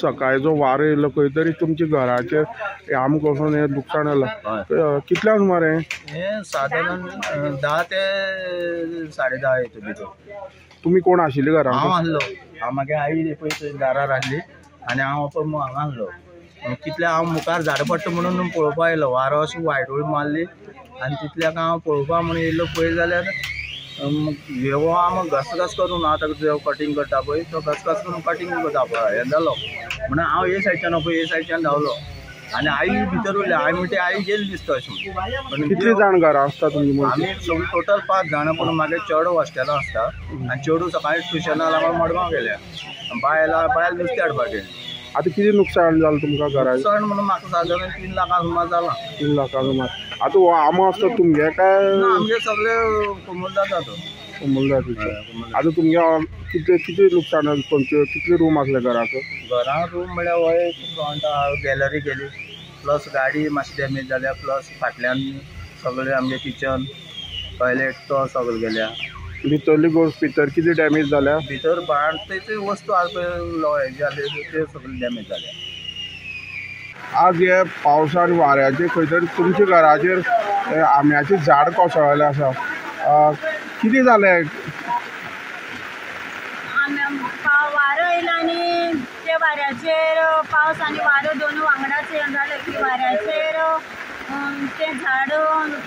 सकाळी जो वारो येयलो खंय तरी तुमच्या घराचेर आमकां वचून हें लुकसाण जालां. कितल्या सुमार हें? सादारण 10 ते 10:30 येता भितर. तुमी कोण आशिल्ले घरान? हांव आसलो. हांव मागे आई पळय दारार आसली आनी हांव पळय हांगा आसलो. तितल्या हांव मुखार झाड पडटा म्हणून पळोवपा येयलो. वारो अशें वायट मारली आनी तितल्याक हांव पळोवपा म्हणून येयलो. पळय जाल्यार हेवो आमकां घसघस करून आतां जो कटींग करता पळय तो घसघस करून कटींग करता पळय हें जालो म्हणून हांव हे सायडच्यान पळय हे सायडच्यान धांवलो आनी आई भितर उरली. आई म्हणटा आई गेली दिसता अशें म्हणून. कितली जाण घरा आसता तुमची? आमी सगळीं टोटल 5 जाणां, पूण मागीर चेडो हॉस्टेलां आसता आनी चेडूं सकाळीं ट्युशना लागून मडगांव गेल्या. बायल नुस्तें हाडपाक गेली. आतां कितें नुकसाण जालें तुमकां घराचें? नुकसाण म्हणून म्हाका सादारण 3 लाखां सुमार जालां. 3 लाखां सुमार. आतां हो आंबो आसता तुमगे काय? आमगे सगळे कोमुलदाद. कोमुलदादीचे. आतां तुमगे कितले कितें लुकसाण जालें? कितले रूम आसले घराक? घरान रूम म्हळ्यार हो एक फ्रंट गॅलरी गेली, प्लस गाडी मातशी डॅमेज जाल्या, प्लस फाटल्यान सगळे आमगे किचन टॉयलेट तो सगळें गेल्या. भितरली गोश्ट भितर कितें डॅमेज जाल्या? भितर बांयचे वस्तू आसा पळय हें जाले ते सगळे डॅमेज जाल्या. आज हे पावसान वाऱ्याचेर खंय तरी तुमच्या घराचेर आंब्याचें झाड कोसळिल्लें आसा. कितें जालें? वारो येयलो आनी त्या वाऱ्याचेर पावस आनी वारो दोनूय वांगडाच हें जालें की वाऱ्याचेर तें झाड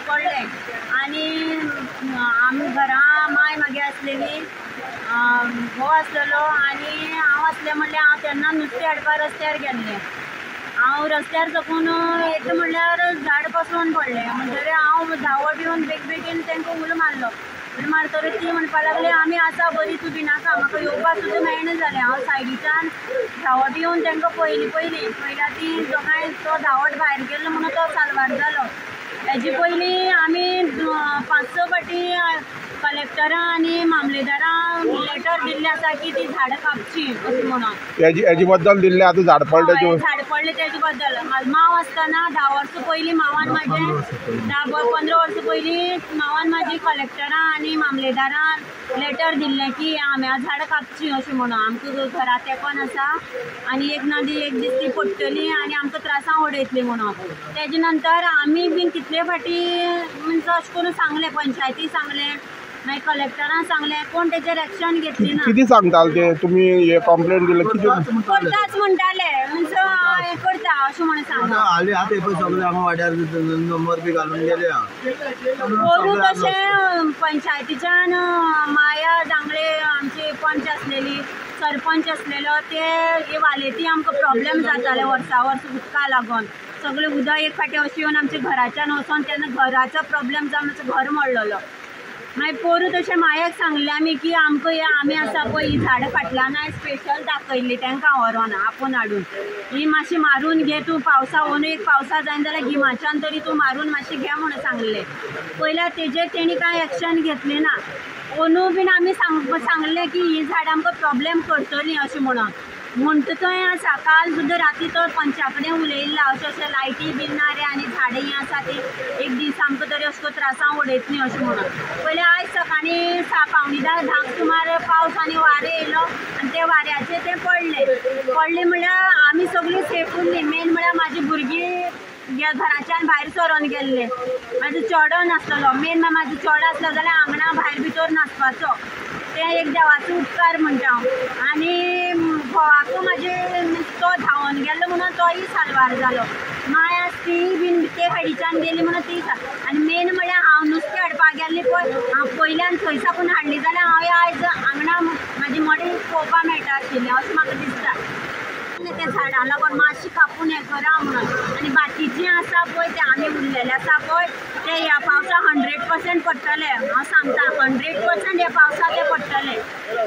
पडलें आनी आमी घरा माय मागे आसलेली, घोव आसलेलो आनी हांव आसलें. म्हणल्यार हांव तेन्ना नुस्तें हाडपा रस्त्यार गेल्लें. हांव रस्त्यार साकून येता म्हणल्यार झाड कोसळून पडलें. म्हणटकीर हांव धांवत येवन बेगबेगीन तांकां उलो मारलो. उलो मारतकीर ती म्हणपाक लागली आमी आसा बरी, तूं भिनाका. म्हाका येवपाक सुद्दां मेळना जालें. हांव सायडीच्यान धांवत येवन तांकां पयलीं पयलीं ती दोगांय तो धांवत भायर गेलो म्हणून तो साल्वार जालो. हेजे पयलीं आमी 5-6 फावटी कलेक्टरां आनी मामलेदारां लेटर दिल्लें आसा की ती झाडां कापची अशें म्हणून. हेजे बद्दल दिल्लें? आतां झाड पडलें, झाड पडलें तेजे बद्दल. मांव आसतना 10 वर्सां पयलीं मावान म्हाजें 10-15 वर्सां पयलीं मावान म्हाजी कलेक्टरां आनी मामलेदारां लेटर दिल्लें की आंब्या झाडां कापची अशें म्हणून. आमकां घरा तेंकोन आसा आनी एक ना दी एक दीस ती पडटली आनी आमकां त्रासां उडयतली म्हणून. तेजे नंतर आमी बीन कितले फावटी मिन्स अशें करून सांगलें, पंचायती सांगलें, मागीर कलेक्टरान सांगलें, कोण तेजेर एक्शन घेतली ना. कितें सांगताले ते? तुमी हे कंप्लेन दिले कितें करताच म्हणटाले, मिन्स हें करता अशें म्हणून सांगता. हालीं आतां पळय सगळे हांगा वाड्यार नंबर बी घालून गेले. पोरूं तशें पंचायतीच्यान माया दांगडे आमची पंच आसलेली, सरपंच आसलेलो, ते वालेती आमकां प्रॉब्लेम जाताले वर्सा वर्स उदका लागून. सगळें उदक एक फावटी अशें येवन आमच्या घराच्यान वचोन तेन्ना घराचो प्रॉब्लेम जावन आमचो घर मोडलेलो. मागीर पोरूं तशें मायाक सांगलें आमी की आमकां हें आमी आसा पळय ही झाडां फाटल्यान हांवें स्पेशल दाखयल्ली तांकां व्हरोन आपोवन हाडून, ही मातशी मारून घे तूं, पावसा ओनू एक पावसा जायना जाल्यार गिमाच्यान तरी तूं मारून मातशी घे म्हणून सांगलें. पयल्यार तेजेर तेणी कांय एक्शन घेतली ना. ओनू बीन आमी सांगलें की ही झाडां आमकां प्रॉब्लेम करतलीं अशें म्हणून. म्हणटा थंय आसा काल सुद्दां राती तो पंचा कडेन उलयल्ला अशें अशें लायटी बीन ना रे आनी झाडां हीं आसा ती एक दीस आमकां तरी अशें करून त्रासां उडयतलीं अशें म्हणून. पयलें आयज सकाळीं 9:45 सुमार पावस आनी वारें येयलो आनी ते वाऱ्याचेर तें पडलें. पडलें म्हणल्यार आमी सगळीं सेफ उरलीं. मेन म्हणल्यार म्हाजी भुरगीं घराच्यान भायर सरोन गेल्ले. म्हाजो चेडो नासलेलो, मेन म्हळ्यार म्हाजो चेडो आसलो जाल्यार आंगणा भायर भितर नाचपाचो. तें एक देवाचो उपकार म्हणटा हांव. आनी घोवाकूय म्हाजे तो धांवन गेल्लो म्हणून तोय साल्वार जालो. माय आस तीय बीन ते सायडीच्यान गेली म्हणून ती. आनी मेन म्हळ्यार हांव नुस्तें हाडपाक गेल्लें पळय, हांव पयल्यान थंय साकून हाडली जाल्यार हांव आयज आंगणा म्हाजी मडें पळोवपाक मेळटा आशिल्लें अशें म्हाका दिसता. ते झाडां लागून मातशी कापून हें करा म्हणून. आनी बाकीचीं आसा पळय ते आमी उरलेले आसा पळय ते ह्या पावसा 100% पडटले. हांव सांगता 100% ह्या पावसा ते पडटले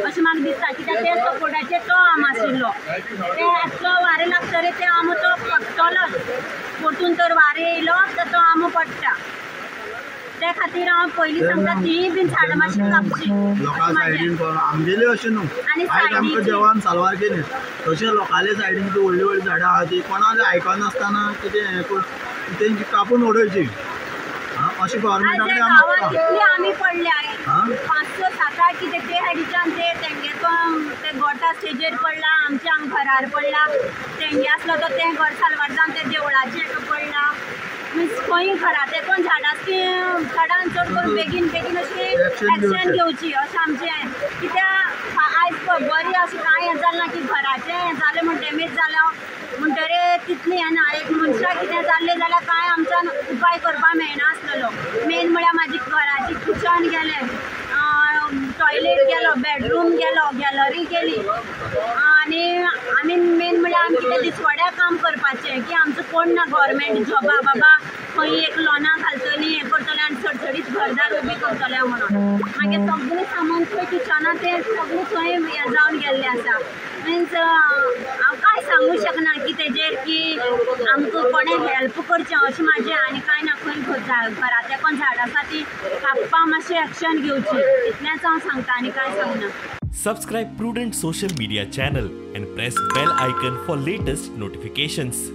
अशें म्हाका दिसता. कित्याक ते सपोर्टाचेर तो आम आशिल्लो, ते आतलो वारें लागतरे ते आमो तो पडटलोच. परतून तर वारें येयलो तर तो आमो पडटा. त्या खातीर हांव पयलीं सांगता तीय बीन झाडां मातशी कापची. लोकां सायडीन आमगेले अशें न्हू, आयज आमकां देवान साल्वार केली तशें लोकांले सायडीन ती व्हडली व्हडली झाडां आहा ती कोणाक आयकनासतना कितें हें करून तेंची कापून उडोवची अशें गव्हर्मेंटा कडेन कितली आमी पडल्या 5-6, 7, 8 कितें ते सायडीच्यान ते तेंगे आमकां ते गोटा स्टेजीर पडला, आमच्या हांगा घरार पडला, तेंगे आसलो तो तें घर साल्वार जावन तें देवळाचें पडला. मिन्स खंय घरा तेंकून झाडां आसा ती चडान चड करून बेगीन बेगीन अशी एक्शन घेवची अशें आमचें. कित्याक आयज बरी अशें कांय हें जालें ना की घराचें हें जालें म्हण डॅमेज जालें म्हणटरीर तितलें हें ना. एक मनशाक कितें जाल्लें जाल्यार कांय आमच्यान उपाय करपाक मेळना आसलेलो. मेन म्हळ्यार म्हाजी घराची किचन गेलें, टॉयलेट गेलो, बेडरूम गेलो, गॅलरी गेली. आनी आमी मेन म्हळ्यार आमी कितें दिसवड्या काम करपाचें की आमचो कोण ना गव्हर्मेंट जॉबा बाबा खंय एक लोनां घालतलीं हें करतलें आनी सडसडीत घरदार उबी करतलें म्हणून. मागीर सगळें सामान थंय किचनां तें सगळें थंय हें जावन गेल्लें आसा. मिन्स हांव कांय सांगूंक शकना की तेजेर की आमकां कोणें हेल्प करचें अशें म्हाजें आनी कांय ना. खंय घरा तेंकून झाडां आसा ती कापपा मातशें एक्शन घेवची इतलेंच हांव सांगता आनी कांय सांगना. Subscribe Prudent Social Media channel and press bell icon for latest notifications.